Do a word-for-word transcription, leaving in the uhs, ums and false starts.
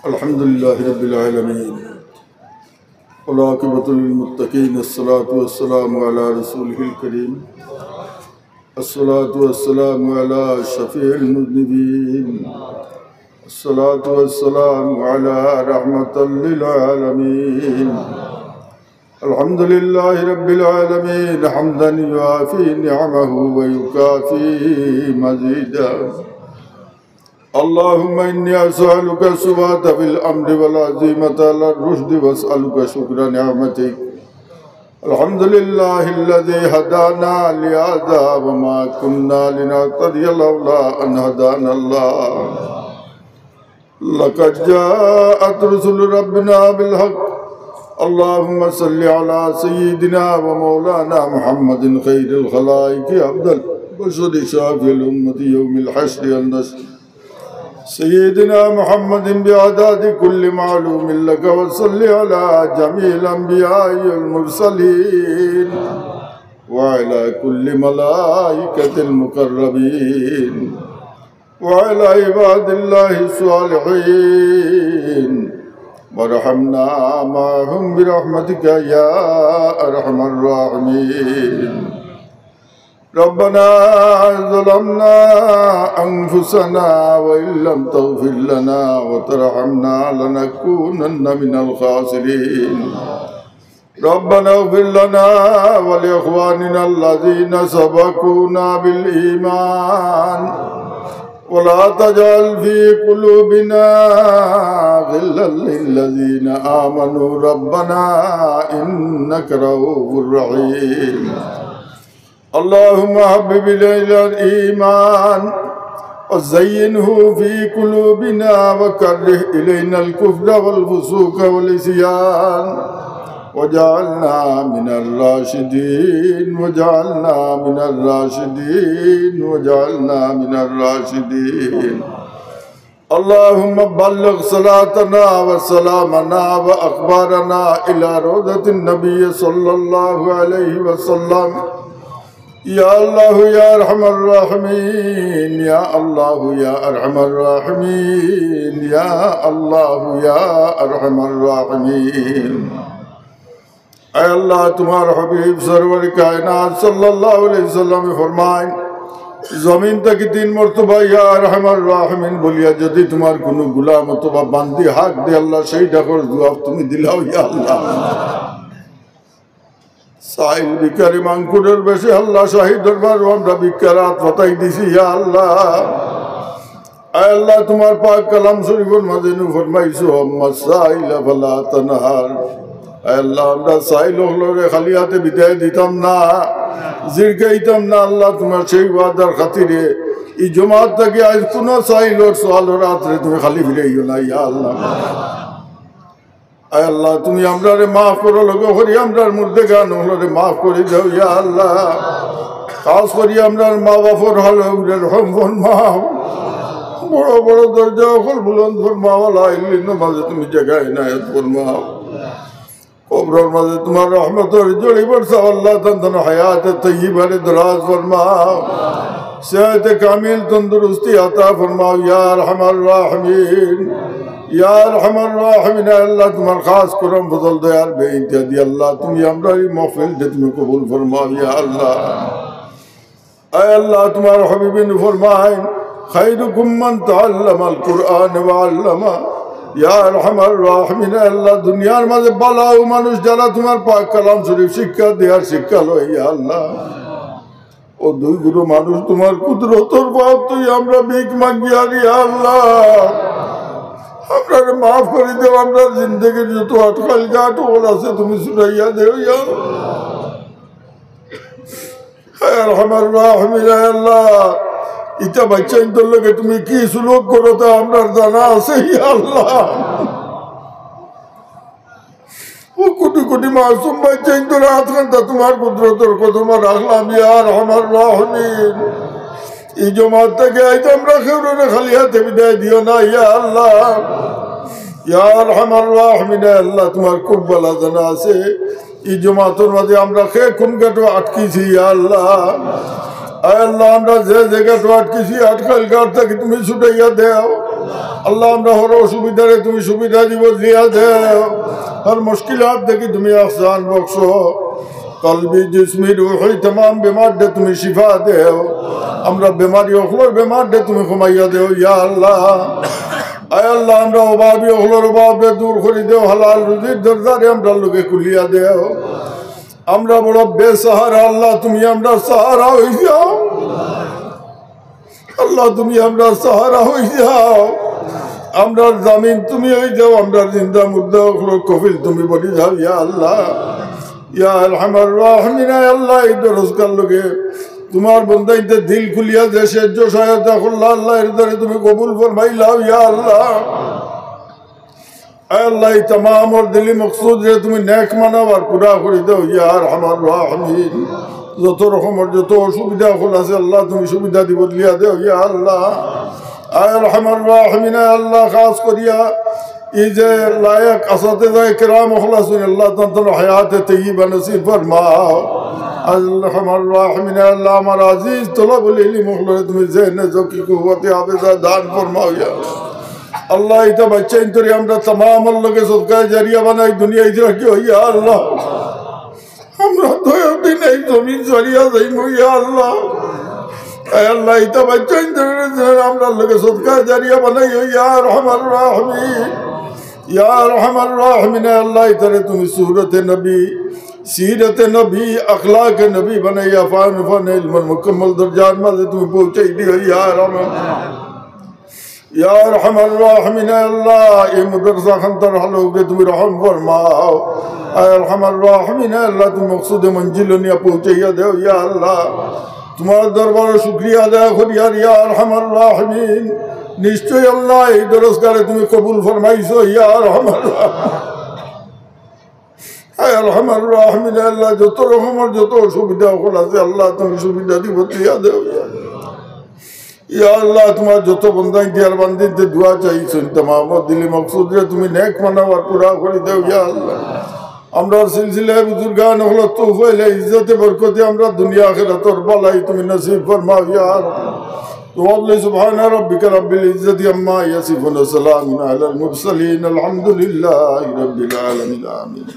الحمد لله رب العالمين، والعاقبة للمتقين، الصلاة والسلام على رسوله الكريم، الصلاة والسلام على شفيع المذنبين، الصلاة والسلام على رحمة للعالمين. الحمد لله رب العالمين، حمدا يوافي نعمه ويكافي مزيده. اللهم إني أسألك الثبات في الأمر والعزيمة على الرشد، وأسألك شكر نعمتك. الحمد لله الذي هدانا لهذا وما كنا لنهتدي لولا أن هدانا الله. لقد جاءت رسل ربنا بالحق. اللهم صل على سيدنا ومولانا محمد خير الخلائق أفضل بشر شافع الأمة يوم الحشر والنشر. سيدنا محمد بعدد كل معلوم لك، وصل على جميع الأنبياء والمرسلين وعلى كل ملائكة المقربين وعلى عباد الله الصالحين، وارحمنا معهم برحمتك يا أرحم الراحمين. ربنا ظلمنا أنفسنا وإن لم تغفر لنا وترحمنا لنكونن من الخاسرين. ربنا اغفر لنا ولإخواننا الذين سبقونا بالإيمان ولا تجعل في قلوبنا غلا للذين آمنوا ربنا إنك رؤوف رحيم. اللهم حبب إلينا الإيمان وزينه في قلوبنا وكره إلينا الكفر والفسوق والعصيان واجعلنا من الراشدين، واجعلنا من الراشدين، واجعلنا من الراشدين. اللهم بلغ صلاتنا وسلامنا وأخبارنا إلى روضة النبي صلى الله عليه وسلم. يا الله يا أرحم الراحمين، يا الله يا أرحم الراحمين، يا الله يا أرحم الراحمين. আয় আল্লাহ, তুমার হাবিব সরওয়ারে কায়নাত সাল্লাল্লাহু আলাইহি সাল্লামে ফরমাইন, জমিন থাকি তিন মর্তবা ইয়া আরহামার রাহিমিন বলিয়া যুদি তুমার কুনু গুলাম অথবা বান্দি হাক দে আল্লাহ, সেই ডাকর জুয়াব তুমি দিলাও ইয়া আল্লাহ। সাইল ভিখারি মাংকুরের বেশে আল্লাহ, শাহী দরবারো আমরা ভিক্ষার আত পাতাই দিছি ইয়া আল্লাহ। আয় আল্লাহ, তুমার পাক কালাম শরীফর মাঝে নু ফরমাইছো, "আম্মা সাইলা ফালা তানহার।" আয় আল্লাহ, আমরা সাইল অকলরে খালি আতে বিদায় দিতাম না, জিরকাইতাম না। আল্লাহ, তুমার সেই ওয়াদার খাতিরে ই জমাত থাকি আইজ কুনু সাইলর সওয়ালর আতরে তুমি খালি ফিরাইও না, ইয়া আল্লাহ। আয় আল্লাহ, তুমি আমরারে মাফ করো, লগে করি আমরার মুর্দেগান অকলরে মাফ করি দেও, ইয়া আল্লাহ। খাস করি আমরার মা বাফর হালে উরে রহম ফরমাও। বড় বড় দরজা অকল বুলন্দ ফরমাও, আলা ইল্লিন মাঝে তুমি জাগা ইনায়েত ফরমাও। কবরর মাঝে তুমার রহমতর জড়ি বরসাও আল্লাহ, তান তান হায়াতে তৈয়বারে দরাজ ফরমাও। সেহাতে কামিল তন্দুরুস্তি আতা ফরমাও, ইয়া আরহামার রাহিমিন। ইয়া আরহামার রাহিমিন, আয় আল্লাহ, তুমার খাস করম ফজল দয়ার বেইনতে দিয়া আল্লাহ, তুমি আমরার ই মাহফিলরে তুমি কবুল ফরমাও, ইয়া আল্লাহ। আয় আল্লাহ, তুমার হাবিবে নু ফরমাইন, "খায়রুকুম মান তাআল্লামাল কুরআন ওয়া আল্লামা।" ইয়া আরহামার রাহিমিন, আয় আল্লাহ, দুনিয়ার মাঝে বালা অউ মানুষ যারা তুমার পাক কালাম শরীফ শিক্ষা দেয় আর শিক্ষা লয়, ইয়া আল্লাহ। অউ দুই গুরু মানুষ তুমার কুদরতর বাদ তুই আমরা ভিক মাগি আর ইয়া আল্লাহ, আমরারে মাফ করি দেও, আমরার জিন্দেগির যত আটকাল গাট অকল আছে তুমি ছুটাইয়া দেও ইয়া আল্লাহ। হে আরহামার রাহিমিন, হে আল্লাহ, ইতা বাইচ্চাইন্তর লগে তুমি কি সুলুক করো তা আমরার জানা আছে ইয়া আল্লাহ। অউ কুটি কুটি মাসুম বাইচ্চাইন্তর আতখানতা তুমার কুদরতর কদমো রাখলাম, ইয়া আরহামার রাহিমিন। ই জমাত থাকি আইজ আমরা কেউরে খালি আতে বিদায় দিও না, ইয়া আল্লাহ। ইয়া আরহামার রাহিমিন, আল্লাহ, তুমার খুব বালা জানা আছে। ই জমাতর মাঝে আমরা কে কুন গাটো আটকিছি, ইয়া আল্লাহ। আয় আল্লাহ, আমরা যে জাগাটো আটকিছি, আটকাল গাট থাকি তুমি ছুটাইয়া দেও। আল্লাহ, আমরা হর অসুবিধারে তুমি সুবিধা দি বদলিয়া দেও, হর মুশকিলাত থাকি তুমি আহসান বখশো। কলবি, জিসমি, রুহি, তামাম বেমাররে তুমি শিফা দেও। আমরা বেমারি অকলর বেমাররে তুমি কমাইয়া দেও, ইয়া আল্লাহ। আয় আল্লাহ, আমরা অভাবী অকলর অভাবরে দূর করি দেও, হালাল রুজির দরজারে আমরার লগে খুলিয়া দেও। আমরা বড় বেসাহারা, আল্লাহ, তুমি আমরার সাহারা অই যাও। আল্লাহ, তুমি আমরার সাহারা অই যাও, আমরার জামিন তুমি অই যাও, আমরার জিন্দা মুর্দা অকলর কফিল তুমি বনি যাও, ইয়া আল্লাহ। ইয়া আরহামার রাহিমিন, আয় আল্লাহ, ই দরসগার লগে তুমার বন্দাইন্তে দিল খুলিয়া যে সাহায্য সহায়তা করলা, আল্লাহ, এর দ্বারা তুমি কবুল ফরমাইলাও, ইয়া আল্লাহ। আয় আল্লাহ, ই তামামর দিলি মকসুদরে তুমি নেক বানাও আর পুরা করি দেও, ইয়া আরহামার রাহিমিন। যত রকমর যত অসুবিধা অকল আছে, আল্লাহ, তুমি সুবিধা দি বদলিয়া দেও, ইয়া আল্লাহ। আয় আরহামার রাহিমিন, আয় আল্লাহ, খাস করিয়া ই যে লায়েক আসাতেজায়ে কেরাম অকল আছইন, আল্লাহ, তানতর হায়াতে তৈয়বা নসিব ফরমাও। আয় আরহামার রাহিমিন, আয় আল্লাহ, আমার আজিজ তলাবুল ইলিম অকলরে তুমি জেহনে জকি কুওয়াতে হাফেজা দান ফরমাও, ইয়া আল্লাহ। আল্লাহ, ইতা বাচ্চাইন্তরে আমরা তামামর লগে সদকায়ে জারিয়া বানাই, দুনিয়াত রাখিও, ইয়া আল্লাহ। আমরা তো একদিন এই জমিন ছাড়িয়া যাইমু, ইয়া আল্লাহ। আয় আল্লাহ, ইতা বাচ্চাইন্তরে আমরার লগে সদকায়ে জারিয়া বানাইও, ইয়া আরহামার রাহিমিন। ইয়া আরহামার রাহিমিন, আয় আল্লাহ, ইতারে তুমি সুরতে নবী, সিরতে নবী, আখলাকে নবী বানাইয়া ফান ফান ইলমর মুকাম্মল দরজার মাঝে তুমি পৌঁছাই দিও, ইয়া আরহামার ইয়া আরহামার রাহিমিন, আয় আল্লাহ, ই মাদ্রাসা খানতার হালতে তুমি রহম ফরমাও। আয় আরহামার রাহিমিন, আয় আল্লাহ, তুমি মকসুদে মঞ্জিল নিয়া পৌঁছাইয়া দেও, ইয়া আল্লাহ। তুমার দরবারো শুকরিয়া আদায় করি, আর ইয়া আরহামার রাহিমিন, নিশ্চয় আল্লাহ, ই দরসগারে তুমি কবুল ফরমাইছো, ইয়া আরহামার রাহিমিন। আয় আরহামার রাহিমিন, আল্লাহ, যত রকমর যত অসুবিধা অকল আছে, আল্লাহ, তুমি সুবিধা দি বদলিয়া দেও। ইয়া আল্লাহ, তুমার যত বন্দাইন্তে আর বান্দিন্তে দোয়া চাইছইন, তামামর দিলি মকসুদরে তুমি নেক বানাও আর পুরা করি দেও, ইয়া আল্লাহ। আমরার সিলসিলায়ে বুজুর্গান অকলর তুফাইলে ইজ্জতে বরকতে আমরার দুনিয়া আখিরাতর ভালাই তুমি নসিব ফরমাও, ইয়া আল্লাহ। তো বললে, سبحان ربك رب العزة عما يصفون، وسلام على المرسلين، الحمد لله رب العالمين، آمين।